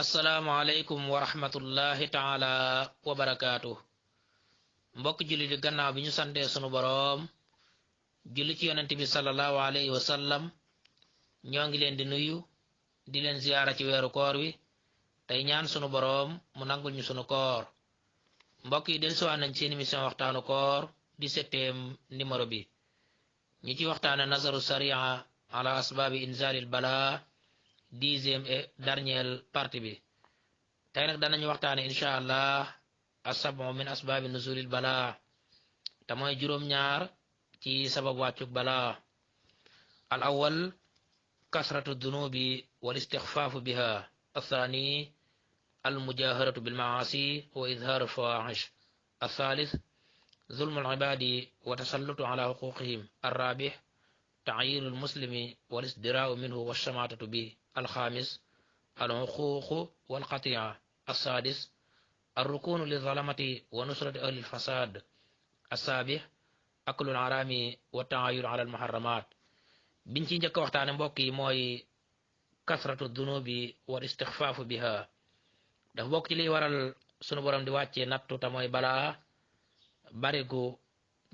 asalaamaaleykum wa rahmatullahi taala wa barakaatu mbokk julli di gannaaw bi ñu santee sunu boroom julli ci yonent bi sallallahu alayhi wa sallam ñoo ngi leen di nuyu di leen ziyaara ci weeru koor wi tey ñaan sunu boroom mu nangul ñu sunu koor mbokk yi dellusiwaat nañ seen émission waxtaanu koor di septième numéro bi ñi ci waxtaane nazaru saria ala asbaabi inzalil bala dixième et dernière partie bi tey nag danañu waxtaane incha allah asabu min asbaabi nuzulil bala te mooy juróom-ñaar ci sabab wàccuk bala al awal kasratu dunubi wal istixfaafu biha athani al mujaharatu bil maasi wa izhaaru fawahish athalith zulmu al ibadi wa tasallutu ala huquqihim arrabih تعيير المسلم والاصدراء منه والشماتة به الخامس العقوق والقطيعة السادس الركون للظلمة ونصرة أهل الفساد السابع أكل الحرام والتعاير على المحرمات بنتي نجاك وقتان مبوكي موي كثرة الذنوب والاستخفاف بها داف بوك لي waral sunu borom di wàcce nattu ta mooy balaa barigu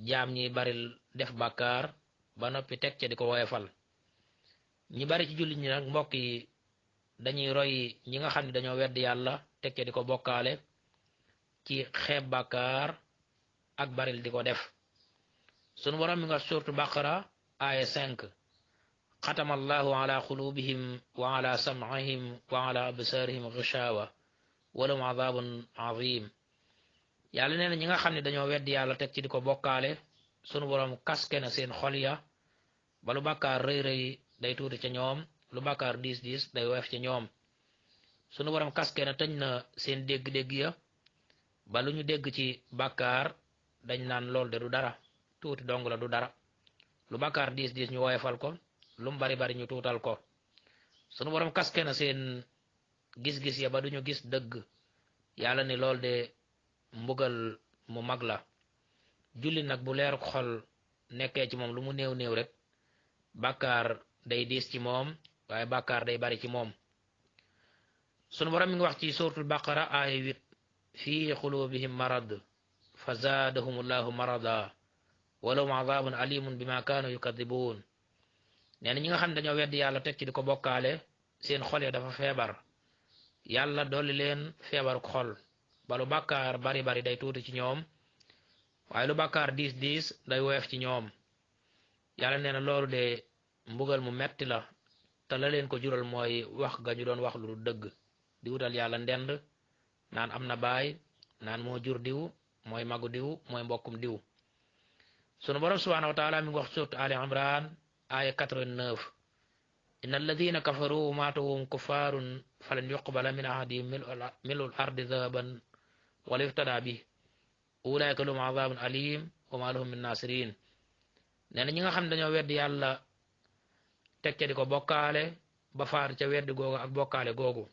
jaam ñi baril def bàkkaar ba noppi teg ca di ko woyefal ñi bari ci jullit ñi nag mbokk yi dañuy roy ñi nga xam ne dañoo wedd yàlla teg ca di ko bokkaale ci xeeb bàkkaar ak baril di ko def sunu borom mi nga suurtu baqara aaya 5 xatama allahu ala qulubihim wa ala sam'ihim wa ala absarihim ghishawa wa lahum adabun azim yàlla nee na ñi nga xam ne dañoo wedd yàlla teg ci di ko bokkaale sunu borom kaske na seen xol ya ba lu bàkkaar rëy rëy day tuuti ca ñoom lu bàkkaar diis diis day woyof ca ñoom sunu borom kaske na tëj na seen dégg-dégg ya ba lu ñu dégg ci bàkkaar dañ naan lool de du dara tuuti dong la du dara lu bàkkaar diis diis ñu woyofal ko lu mu bari bari ñu tuutal ko sunu borom kaske na seen gis-gis ya ba duñu gis dëgg yàlla ni lool de mbugal mu mag la julli nag bu leer xol nekkee ci moom lu mu néew néew rek bàkkaar day diis ci moom waaye bàkkaar day bari ci moom sunu borom mi ngi wax ci suratul baqara aaya 8 fii qulubihim marad fa zaadahum allahu marada wa lahum adabun alimun bima kaanu yukadibun nee na ñi nga xam ne dañoo weddi yàlla teg ci di ko bokkaale seen xol ya dafa feebar yàlla dolli leen feebaru xol ba lu bàkkaar bari bari day tuuti ci ñoom waaye lu bàkkaar diis diis day woyof ci ñoom yàlla nee na loolu de mbugal mu metti la te la leen ko jural mooy wax ga ñu doon wax lu du dëgg di wutal yàlla ndend naan am na baay naan moo jur diw mooy magu diw mooy mbokkum diw sunu borom subhanahu wa taala mi ngi wax surtout Ali Imran aya 89 inna alladina kafaru maatu wum kuffaarun falan yuqbala min ahadihim milul ardi zahaban wala yuftada bi ulaika lahum azabun alim wa ma lahum min nasirin nee na ñi nga xam ne dañoo weddi yàlla teg ca di ko bokkaale ba faar ca weddi googu ak bokkaale googu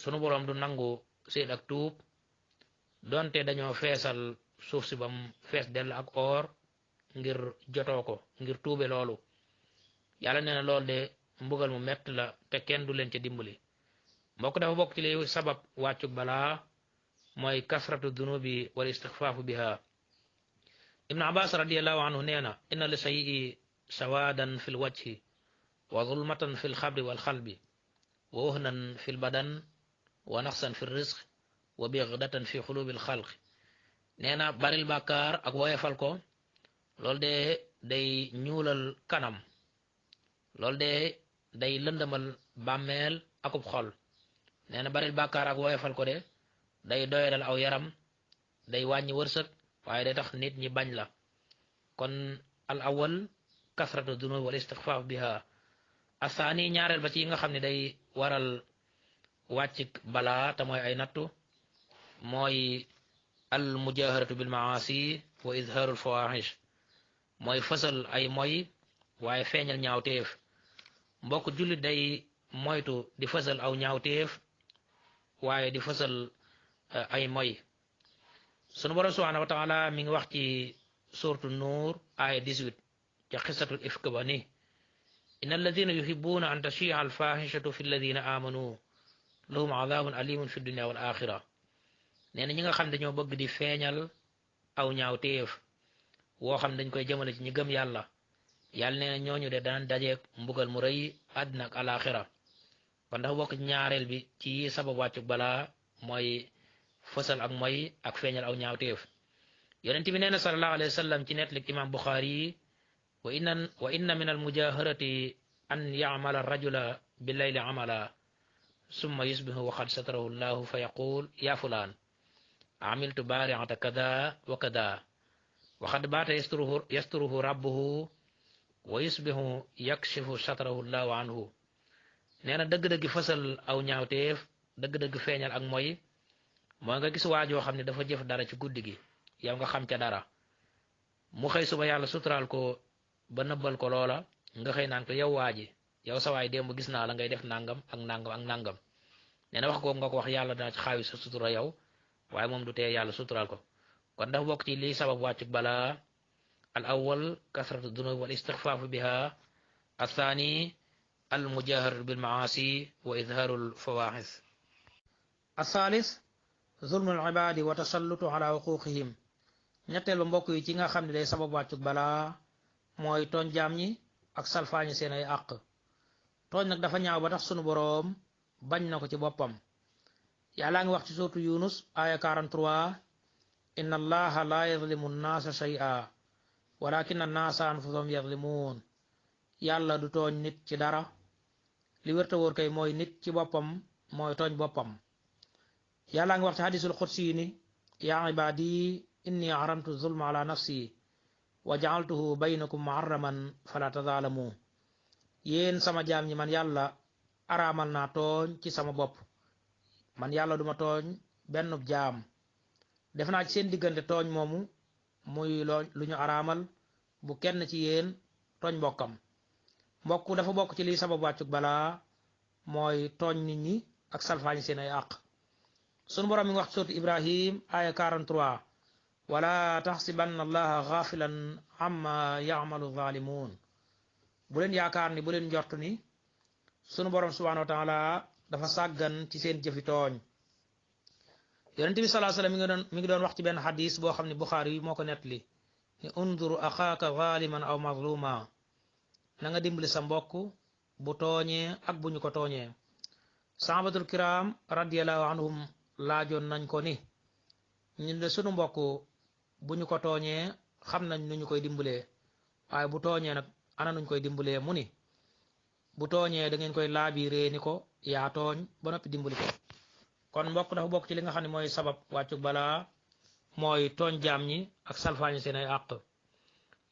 sunu boroom du nangu seen ak tuub donte dañoo feesal suuf si bam fees dell ak or ngir jotoo ko ngir tuube loolu yàlla nee na loolu de mbugal mu mett la te kenn du leen ca dimbali mbokk dafa bokk ci li sabab wàccuk balaa mooy kasratu dunubi wal istixfaafu biha ibnu abbas radiallahu anhu nee na inna li sayyi sawadan fi lwajhi wa zulmatan fi lxabri walxalbi wa wuhnan fi lbadan wa naqsan fi rizq wa bigdatan fi xulubi lxalq nee na baril bàkkaar ak woyefal ko loolu de day ñuulal kanam loolu de day lëndamal bàmmeel akub xol nee na baril bàkkaar ak woyefal ko de day doyadal aw yaram day wàññi wërsëg waaye day tax nit ñi bañ la kon al awal kasratu dunub wal istixfaaf biha asaani ñaareel ba ci nga xam ne day waral wàccik balaa te mooy ay nattu mooy al mujaharatu bil maasi wa izharul fawahish mooy fësal ay moy waaye feeñal ñaawteef mbokk jullit day moytu di fësal aw ñaawteef waaye di fësal ay moy sunu borom subhanahu wa taala mi ngi wax ci suratu nuur aaya 18 ca xisatul ifk ba ni inna alladina yuhibbuna an tashia alfahishatu fi alladina amanu lahum adabun alimun fi dunia wal axira nee na ñi nga xam dañoo bëgg di feeñal aw ñaaw téef woo xam dañ koy jëmale ci ñi gëm yàlla yàlla nee na ñooñu de daan dajeek mbugal mu rëy àddina ak alaxira kon dafa bokk ñaareel bi ci sabab wàccuk balaa mooy fësal ak mooy ak feeñal aw ñaaw téef yonent bi nee na sallallahu alayhi wa sallam ci nettalik imam Buxaari yi wa inna min al mujaharati an yacmala rajula bi layli amala summa yusbihu wa qad satarahu llahu fa yaqul ya fulaan amiltu baariata kada wa kada wa qad baata yasturuhu rabbuhu wa yusbihu yakshifu satarahu llahu anhu nee na dëgg-dëgg fësal aw ñaawteef dëgg-dëgg feeñal ak mooy nga gis waajoo xam ne dafa jëf dara ci guddi gi yow nga xam ca dara mu xëy suba yàlla suturaal ko ba nëbbal ko loola nga xëy naan ko yow waaji yow sa waay démb gis naa la ngay def nangam ak nangam ak nangam nee na wax googu nga ko wax yàlla dana ci xaawi sa sutura yow waaye moom du tee yàlla suturaal ko kon dafa bokk ci lii sabab wàccuk balaa al awwal kasratu dunub wal istixfaafu biha athani al mujaharatu bil maasi wa idharu al fawaxis athalis zulmu al ibadi wa tasallutu ala xuquqihim ñetteel ba mbokk yi ci nga xam ne day sabab wàccuk balaa mooy tooñ jaam ñi ak salfaañi seen ay àq tooñ nag dafa ñaaw ba tax sunu boroom bañ na ko ci boppam yàllaa ngi wax ci suuratu Yunus aya 43 inna allaha la yazlimu nnaasa shay'a walakin annaasa anfusahum yazlimuun yàlla du tooñ nit ci dara li wérta wóor kay mooy nit ci boppam mooy tooñ boppam yàllaa ngi wax ci hadisul qudsi ni yaa ibaadi inni haramtu zulma ala nafsi wa ja'altuhu baynakum muharraman fala tazaalamu yéen sama jaam ñi man yàlla araamal naa tooñ ci sama bopp man yàlla duma tooñ benn jaam def naa ci seen diggante tooñ moomu muy lu ñu araamal bu kenn ci yéen tooñ mbokkam mbokk dafa bokk ci liy sabab wàccuk balaa mooy tooñ nit ñi ak salfaañi seen ay àq sunu borom mi ngi wax ci suuratu Ibrahim aya 43 wala taxsibanna allaha gaafilan amma ya'malu zaalimuun bu leen yaakaar ni bu leen njort ni sunu borom subhanahu wa taala dafa sàggan ci seen jëfi tooñ yonent bi sallallahu alayhi wasallam mi ngi doon wax ci benn xadis boo xam ne Buxaari yi moo ko nettali ni unzur axaaka zaaliman aw mazluma na nga dimbali sa mbokk bu tooñee ak bu ñu ko tooñee sahabatul kiram radiyallahu anhum laajoon nañ ko ni ñun de sunu mbokk bu ñu ko tooñee xam nañ nu ñu koy dimbalee waaye bu tooñee nag ana nuñ koy dimbalee mu ni bu tooñee da ngeen koy laabiree ni ko yaa tooñ ba noppi dimbali ko kon mbokk dafa bokk ci li nga xam ne mooy sabab wàccuk balaa mooy tooñ jaam ñi ak salfaañi seen ay àq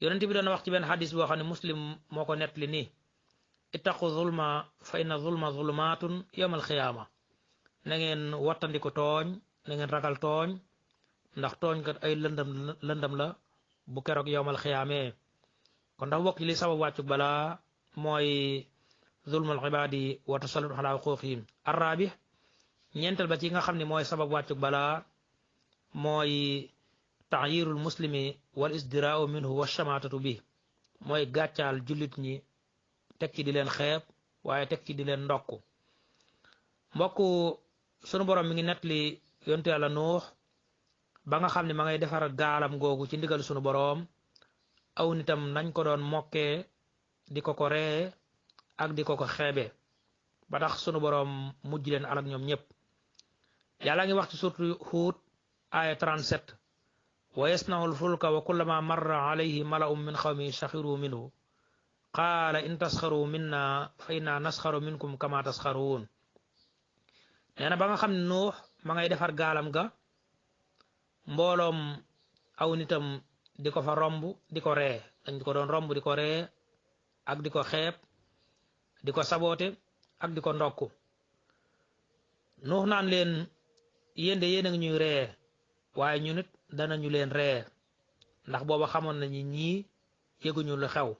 yonent bi doon wax ci benn xadis boo xam ne muslim moo ko nettali nii ittaqu zulma fa inna zulma zulumaatun yawmal xiyaama na ngeen wattandiku tooñ na ngeen ragal tooñ ndax tooñ kat ay lëndam la bu keroog yawmal xiyaamee kon dafa bokk ci li sabab wàccuk balaa mooy zulmul ibaadi wa tasallut ala xuquqihim arraabi ñeenteel ba ci nga xam ne mooy sabab wàccuk balaa mooy taayirul muslimi wal isdiraau minhu wa shamaatatu bi mooy gàccaal jullit ñi teg ci di leen xeeb waaye teg ci di leen ndokk mbokk sunu borom mi ngi nettali yonte yàlla nuux ba nga xam ne ma ngay defar gaalam googu ci ndigal sunu boroom aw nitam nañ ko doon mokkee di ko ree ak di ko xeebe ba tax sunu boroom mujj leen alak ñoom ñépp yàlla ngi wax ci surtu Huud aya 37 wa yasnaul fulka wa kullama marra alayhi mala'un min xawmi saxiru minhu qaala in tasxaru minna fa inna nasxaru minkum kama tasxaruun nee na ba nga xam ne nuux ma ngay defar gaalam ga mbooloom aw nitam di ko fa romb di ko ree dañ ko doon romb di ko ree ak di ko xeeb di ko saboote ak di ko ndokk nuux naan leen yéen de yéen a ngi ñuy ree waaye ñu nit danañu leen ree ndax booba xamoon nañu ñii yëguñu lu xew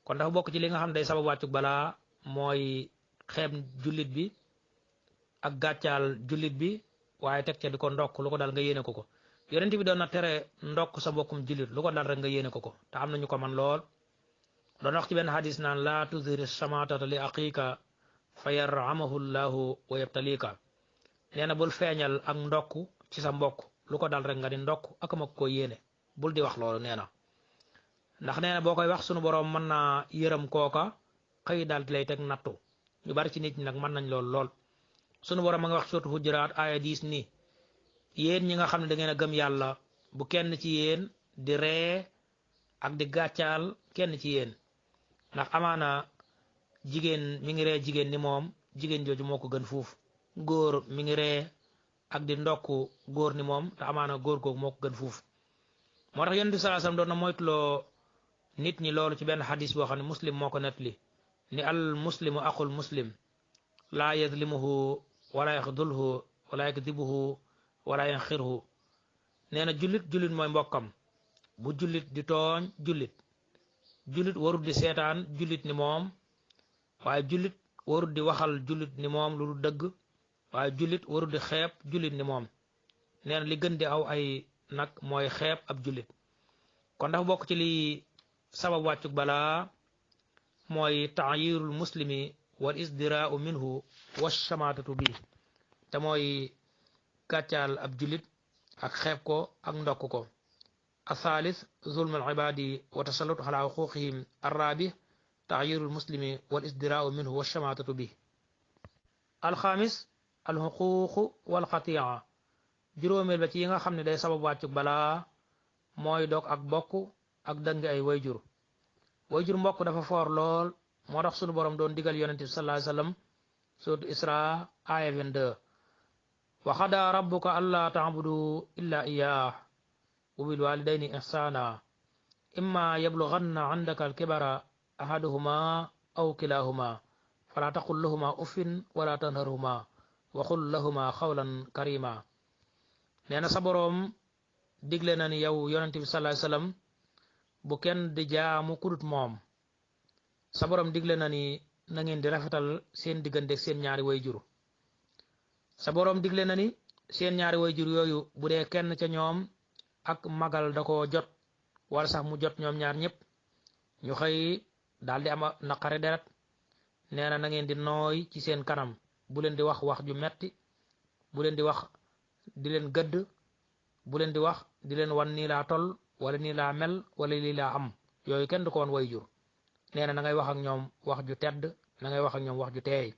kon dafa bokk ci li nga xam ne day sabab wàccuk balaa mooy xeeb jullit bi ak gàccaal jullit bi waaye teg ca di ko ndokk lu ko dal nga yéene ko yonent bi doon na tere ndokk sa mbokkum jullit lu ko dal rek nga yéene ko te am nañu ko man lool doon wax ci benn xadis naan laa tuzhir shamatata li aqiqa fa yaramahu llahu wa yabtalika nee na bul feeñal ak ndokk ci sa mbokk lu ko dal rek nga di ndokk ak ma ko yéene bul di wax loolu nee na ndax nee na boo koy wax sunu boroom mën naa yërëm kooka xëy daal di lay teg nattu ñu bari ci nit ñi nag mën nañ lool lool sunu boroom ma nga wax suratu Hujuraat aaya 10 ni yéen ñi nga xam ne da ngeen a gëm yàlla bu kenn ci yéen di ree ak di gàccaal kenn ci yéen ndax amaana jigéen mi ngi ree jigéen ni moom jigéen jooju moo ko gën fuuf góor mi ngi ree ak di ndokk góor ni moom te amaana góor googu moo ko gën fuuf moo tax yonent bi sallallahu alayhi wasallam doon na moytuloo nit ñi loolu ci benn xadis boo xam ne muslim moo ko nettali ni al muslimu aqul muslim laa yazlimuhu wala yaxdulhu wala yakdibuhu wala yanxirhu nee na jullit mooy mbokkam bu jullit di tooñ jullit warut di seetaan jullit ni moom waaye jullit warut di waxal jullit ni moom lu du dëgg waaye jullit warut di xeeb jullit ni moom nee na li gën di aw ay nag mooy xeeb ab jullit kon dafa bokk ci li sabab wàccuk balaa mooy taayirul muslimi wal isdiraau minhu wa shamaatatu bi te mooy gàccaal ab jullit ak xeeb ko ak ndokk ko الثالث ظلم العباد وتسلط على حقوقهم. الرابع تعيير المسلم والازدراء منه والشماتة به. الخامس الحقوق والقطيعة. juróomeel ba ci yi nga xam ne day sabab wàccuk balaa mooy dog ak bokk ak dëng ay wayjur mbokk dafa foor lool moo tax sunu borom doon digal yonente bi sallallahu alayhi wasallam surat Isra aya 22 wa qadaa rabbuka allaa ta'budu illa iyyah وبالوالدين إحسانا إما يبلغن عندك الكبر أحدهما أو كلاهما فلا تقل لهما أف ولا تنهرهما وقل لهما قولا كريما nee na sa boroom digle na ni yow yonent bi sallallahu alayhi wasallam bu kenn di jaamu kudut moom sa boroom digle na ni na ngeen di rafetal seen diggante seen ñaari wayjur sa boroom digle na ni seen ñaari wayjur yooyu bu dee kenn ca ñoom ak magal da ko jot wala sax mu jot ñoom ñaar ñëpp ñu xëy daal di am naqare deret nee na ngeen di nooy ci seen kanam bu leen di wax wax ju metti bu leen di wax di leen gëdd bu leen di wax di leen wan nii laa toll wala nii laa mel wala lii laa am yooyu kenn du ko woon wayjur nee na ngay wax ak ñoom wax ju tedd na ngay wax ak ñoom wax ju teey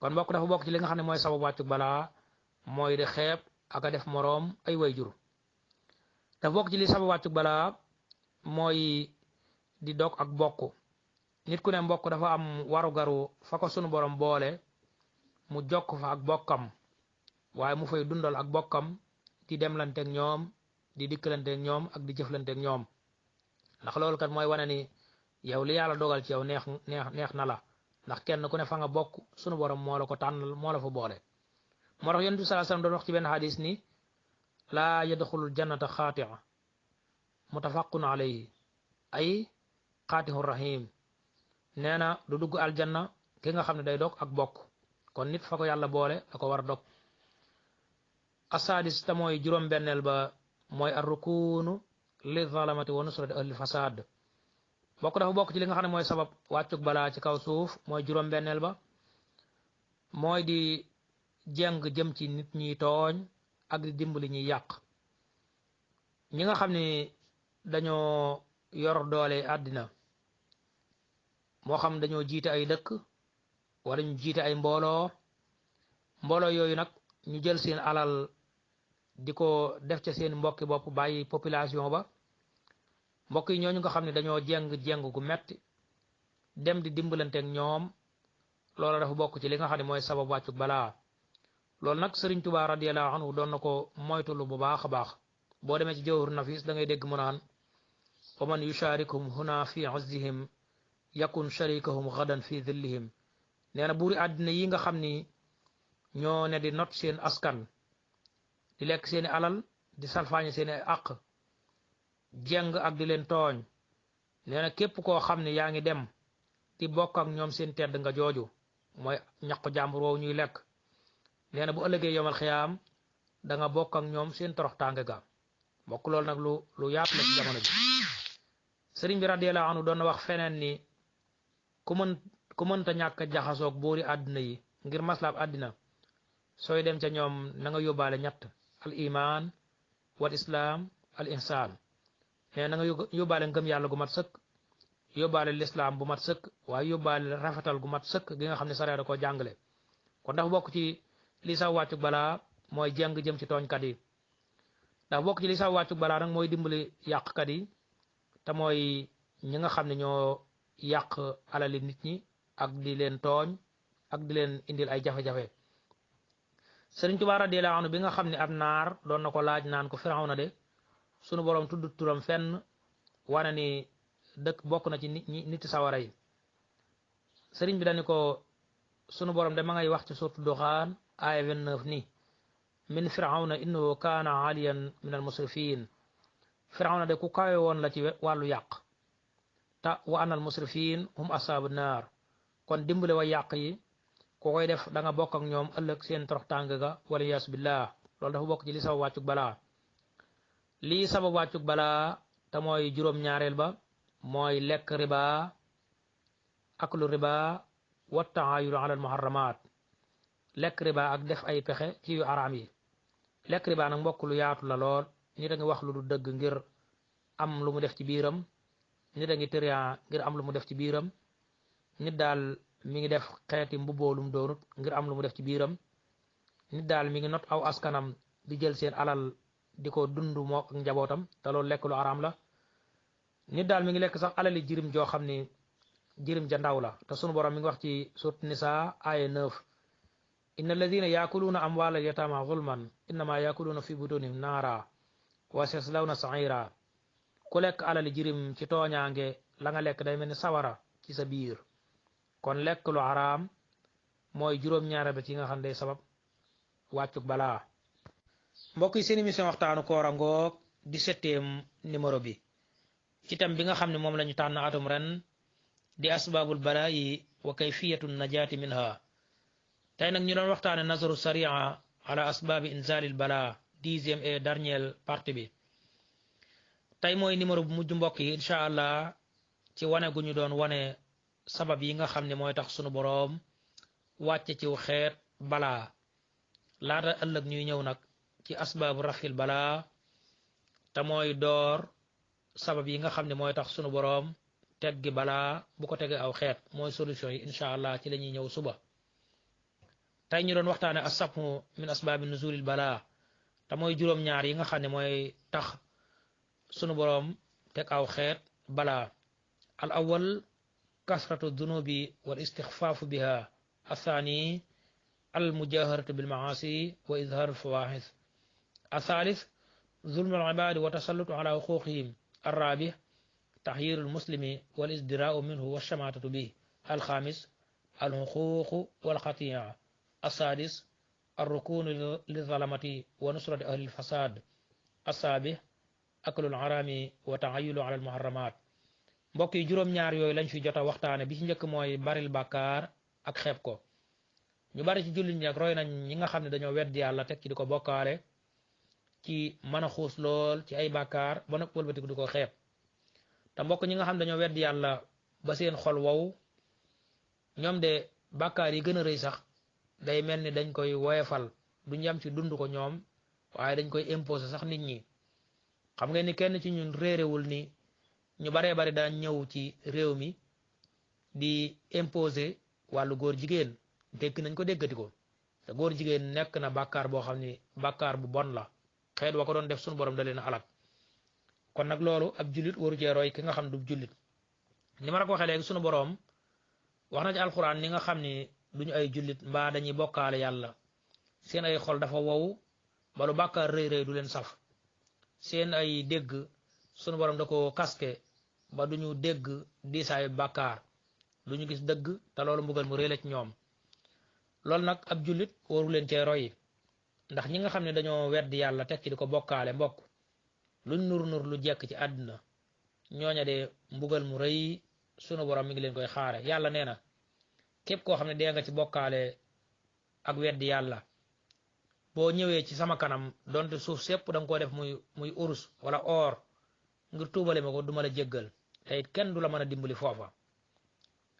kon mbokk dafa bokk ci li nga xam ne mooy sababu wàccu balaa mooy di xeeb ak a def moroom ay wayjur dafa bokk ci li sabab wàccuk balaa mooy di dog ak bokk nit ku ne mbokk dafa am warugaru fa ko sunu borom boole mu jokk fa ak bokkam waaye mu fay dundal ak bokkam di demlanteeg ñoom di dikkalanteeg ñoom ak di jëflanteeg ñoom ndax loolu kat mooy wane ni yow li yàlla dogal ci yow neex na la ndax kenn ku ne fa nga bokk sunu borom moo la ko tànnal moo la fa boole moo tax yonent bi sallallahu alayhi wasallam doon wax ci benn hadis ni laa yadxulul jannata xaatia mutafaqun alayhi ay xaatihu rahim nee na du dugg aljanna ki nga xam ne day dog ak bokk kon nit fa ko yàlla boole da ko war a dog asaadis te mooy juróom benneel ba mooy arrukunu li zalamati wa nusrati ahli fasad bokk dafa bokk ci li nga xam ne mooy sabab wàccuk balaa ci kaw suuf mooy juróom benneel ba mooy di jeng jëm ci nit ñi tooñ ak di dimbali ñuy yàq ñi nga xam ne dañoo yor doole àddina moo xam dañoo jiite ay dëkk wala ñu jiite ay mbooloo yooyu nag ñu jël seen alal di ko def ca seen mbokki bopp bàyyi population ba mbokk yi ñooñu nga xam ne dañoo jeng gu metti dem di dimbalanteeg ñoom loolu dafa bokk ci li nga xam ne mooy sabab wàccuk balaa loolu nag Sëriñ Tuubaa radiyallahu anhu doon na ko moytulu bu baax a baax boo demee ci Jawhar Nafis da ngay dégg mu naan wa man yusharikhum huna fi izzihim yakun sharikahum gadan fi dhillihim nee na buuri àddina yi nga xam ni ñoo ne di not seen askan di lekk seeni alal di salfaañe seeni àq jeng ak di leen tooñ nee na képp koo xam ne yaa ngi dem di bokk ak ñoom seen tedd nga jooju mooy ñaqu jàmbur woowu ñuy lekk nee na bu ëllëgee yomal xiyaam da nga bokk ak ñoom seen torox tànge ga bokk loolu nag lu yaatu la ci jamono ji sëriñ bi radiyallahu anhu doon na wax feneen ni ku mënta ñàkk jaxasoog buuri àddina yi ngir maslaab àddina sooy dem ca ñoom na nga yóbbaale ñett al iman wal islaam al ihsaan mais na nga yóbbaale ngëm yàlla gu mat sëkk yóbbaale lislaam bu mat sëkk waaye yóbbaale rafetal gu mat sëkk gi nga xam ne sariya da koo jàngale kon dafa bokk ci li saw wàccug balaa mooy jeng jëm ci tooñkat yi dafa bokk ci li saw wàccug balaa nag mooy dimbali yàqkat yi te mooy ñi nga xam ne ñoo yàq alali nit ñi ak di leen tooñ ak di leen indil ay jafe-jafe Sëriñ Tuubaa radiyallaahu anhu bi nga xam ne ab naar doon na ko laaj naan ko Firawna de sunu borom tudd turam fenn wane ni dëkk bokk na ci nit sawara yi sëriñ bi dañu ko sunu borom de ma ngay wax ci suuratu Duxaan aaya 29 ni min Firawna innahu kaana aliyan min al musrifin Firawna de ku kawe woon la ci wàllu yàq ta wa anal musrifin hum asaabu naar kon dimbale wa yàq yi ku koy def da nga bokk ak ñoom ëllëg seen torox tàng ga wala yaas billah loolu dafa bokk ci li sabab wàccug balaa lii sabab wàccug balaa te mooy juróom-ñaareel ba mooy lekk riba aklu riba wa taayulu ala al muharramat lekk riba ak def ay pexe ci yu araam yi lekk riba nag mbokk lu yaatu la lool nit a ngi wax lu du dëgg ngir am lu mu def ci biiram nit a ngi tërian ngir am lu mu def ci biiram nit daal mi ngi def xeeti mbubboo lu mu doonut ngir am lu mu def ci biiram nit daal mi ngi not aw askanam di jël seen alal di ko dund moo ak njabootam te loolu lekk lu araam la nit daal mi ngi lekk sax alali jirim joo xam ni jirim ja ndaw la te sunu borom mi ngi wax ci surat Nisaa aaya 9 inna alladina yaakuluuna amwaala yataama zulman innama yaakuluuna fi butunihim naara wa sayaslawna saira ku lekk alali jirim ci tooñaange la nga lekk day mel ni sawara ci sa biir kon lekk lu araam mooy juróom-ñaare ba ci nga xam day sabab wàccug balaa mbokk yi seen émission waxtaanu koor a ngoog 17e numéro bi ci tam bi nga xam ne moom la ñu tànn atum ren di asbaabul balaa yi wa kayfiyatu najaati minha tey nag ñu doon waxtaane nazaru saria ala asbaabi inzalil balaa 10e et dernière partie bi tey mooy numéro bu mujj mbokk yi incha allah ci wane gu ñu doon wane sabab yi nga xam ne mooy tax sunu boroom wàcce ciw xeet balaa laata ëllëg ñuy ñëw nag ci asbaabu rafil balaa te mooy door sabab yi nga xam ne mooy tax sunu boroom teggi balaa bu ko tegee aw xeet mooy solution yi incha allah ci la ñuy ñëw suba tey ñu doon waxtaane asabhu min asbaabi nuzulil balaa te mooy juróom-ñaar yi nga xam ne mooy tax sunu boroom teg aw xeet balaa al awwal kasratu dunubi wal istixfaafu biha athani al mujaharatu bil maasi wa izhar al fawaxis athalith zulmu al ibadi wa tasallutu ala xuquqihim الرابع تحيير المسلم والازدراء منه والشماتة به الخامس الحقوق والقطيعة السادس الركون للظلمة ونصرة أهل الفساد السابع أكل الحرام وتعيل على المحرمات mbokk yi juróom-ñaar yooyu lañ fi jot a waxtaane bi ci njëkk mooy baril bàkkaar ak xeeb ko ñu bari ci jullit ñi ak roy nañ ñi nga xam ne dañoo weddi yàlla teg ci di ko bokkaale ci mën a xuus lool ci ay bàkkaar ba nag wëlbatiku di ko xeeb te mbokk ñi nga xam dañoo weddi yàlla ba seen xol wow ñoom de bàkkaar yi gën a rëy sax day mel ni dañ koy woyefal duñ yam ci dund ko ñoom waaye dañ koy imposer sax nit ñi xam ngeen ni kenn ci ñun réerewul ni ñu baree bari daan ñëw ci réew mi di imposer wàllu góor jigéen dégg nañ ko déggati ko te góor jigéen nekk na bàkkaar boo xam ni bàkkaar bu bon la xeet wa ko doon def suñu borom da leen alak kon nag loolu ab jullit waru cee roy ki nga xam du jullit ni ma la ko waxee léegi suñu borom wax na ci alxuraan ni nga xam ni duñu ay jullit mbaa dañuy bokkaale yàlla seen ay xol dafa wow ba lu bàkkaar rëy rëy du leen saf seen ay dégg sunu borom da ko kaske ba duñu dégg diisaayu bàkkaar duñu gis dëgg te loolu mbugal mu rëy la ci ñoom loolu nag ab jullit waru leen cee roy ndax ñi nga xam ne dañoo weddi yàlla teg ci di ko bokkaale mbokk luñ nur lu jekk ci àdduna ñooña de mbugal mu rëy sunu borom mi ngi leen koy xaare yàlla nee na képp koo xam ne dee nga ci bokkaale ak weddi yàlla boo ñëwee ci sama kanam donte suuf sépp da nga ko def muy urus wala or ngir tuubale ma ko duma la jéggal te it kenn du la mën a dimbali foofa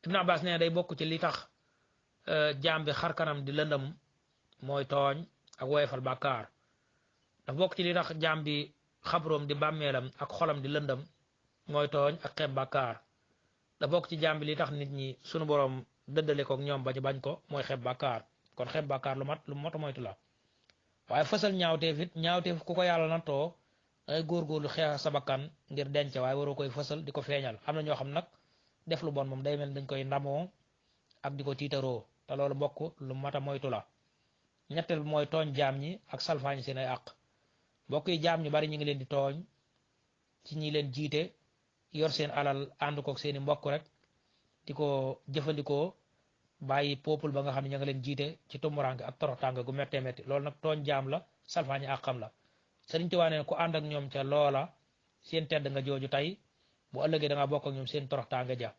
Ibn Abbas nee day bokk ci li tax jaam bi xar kanam di lëndëm mooy tooñ ak woyefal bàkkaar dafa bokk ci li tax jaam bi xabroom di bàmmeelam ak xolam di lëndëm mooy tooñ ak xeeb bàkkaar da bokk ci jaam bi li tax nit ñi sunu borom dëddale ko ak ñoom ba ci bañ ko mooy xeeb bàkkaar kon xeeb bàkkaar lu mot a moytu la waaye fësal ñaawteef it ñaawteef ku ko yàlla nattoo dangay góorgóorlu xeex sa bakkan ngir denc waaye waroo koy fësal di ko feeñal am na ñoo xam nag def lu bon moom day mel dañ koy ndamoo ak di ko tiitaroo te loolu bokk lu mat a moytu la ñetteel bi mooy tooñ jaam ñi ak salfaañi seen ay àq mbokk yi jaam ñu bari ñu ngi leen di tooñ ci ñi leen jiite yor seen alal ànd kook seeni mbokk rek di ko jëfandikoo bàyyi peuple ba nga xam ne ña nga leen jiite ci tumuraange ak toroxtànge gu méttee métti loolu nag tooñ jaam la salfaañi àqam la Sëriñ Tuubaa nee ku ànd ak ñoom ca loola seen tedd nga jooju tey bu ëllëgee da nga bokk ak ñoom seen toroxtànge ja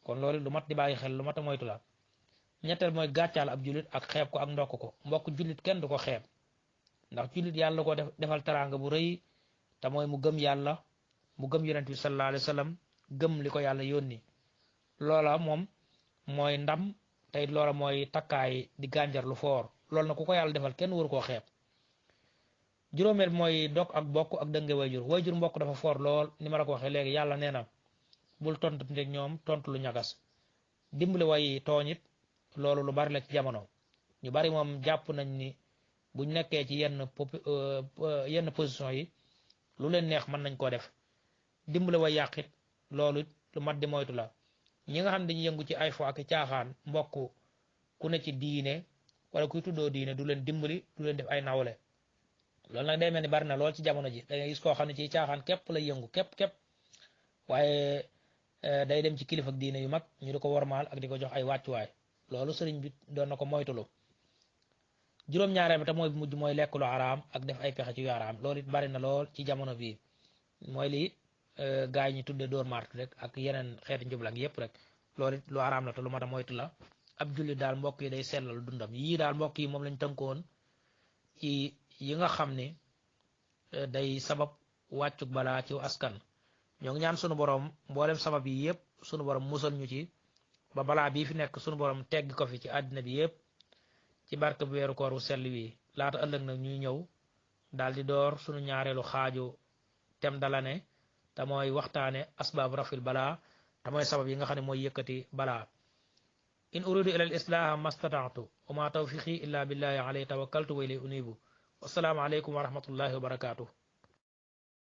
kon loolu lu mat di bàyyi xel lu mat a moytu la ñetteel mooy gàccaal ab jullit ak xeeb ko ak ndokk ko mbokk jullit kenn du ko xeeb ndax jullit yàlla ko defal teraanga bu rëy te mooy mu gëm yàlla mu gëm yonent bi sallallahu alayhi wa sallam gëm li ko yàlla yónni loola moom mooy ndam tey loola mooy takkaay di gànjar lu foor loolu na ku ko yàlla defal kenn waru koo xeeb juróomeel mooy dog ak bokk ak dënge wayjur mbokk dafa foor lool ni ma la ko waxee léegi yàlla nee na bul tontu ndeg ñoom tontu lu ñagas dimbali way tooñit loolu lu bari la ci jamono ñu bari moom jàpp nañ ni buñ nekkee ci yenn position yi lu leen neex mën nañ koo def dimbali way yàqit loolu lu mat di moytu la ñi nga xam dañuy yëngu ci ay fo ak caaxaan mbokk ku ne ci diine wala kuy tuddoo diine du leen dimbali du leen def ay nawle loolu nag day mel ni bari na lool ci jamono ji da ngay gis koo xam ne ci caaxaan képp lay yëngu képp waaye day dem ci kilifa ak diine yu mag ñu di ko wormaal ak di ko jox ay wàccuwaay loolu sëriñ bi doon na ko moytulu juróom-ñaareel bi te mooy mujj mooy lekk lu araam ak def ay pexe ci yu araam loolu it bari na lool ci jamono bii mooy lii gaa yi ñu tudde dóor mart rek ak yeneen xeeti njublang yépp rek loolu it lu araam la te lu mat a moytu la ab jullit daal mbokk yi day sellal dundam yii daal mbokk yi moom lañ tënkoon ci yi nga xam ni day sabab wàccuk balaa ci askan ñoo ngi ñaan sunu borom mboolem sabab yi yépp sunu borom musal ñu ci ba balaa bii fi nekk sunu borom tegg ko fi ci àddina bi yépp ci barke bu weeru koor wu sell wi laata ëllëg nag ñuy ñëw daal di door sunu ñaareelu xaaju tem dala ne te mooy waxtaane asbaab rafil balaa te mooy sabab yi nga xam ne mooy yëkkati balaa in uridu ila al islaha mastataatu wa ma tawfiqi illa billahi alayhi tawakkaltu wa ilayhi unibu wassalaamu aleykum wa rahmatullahi wa barakatuh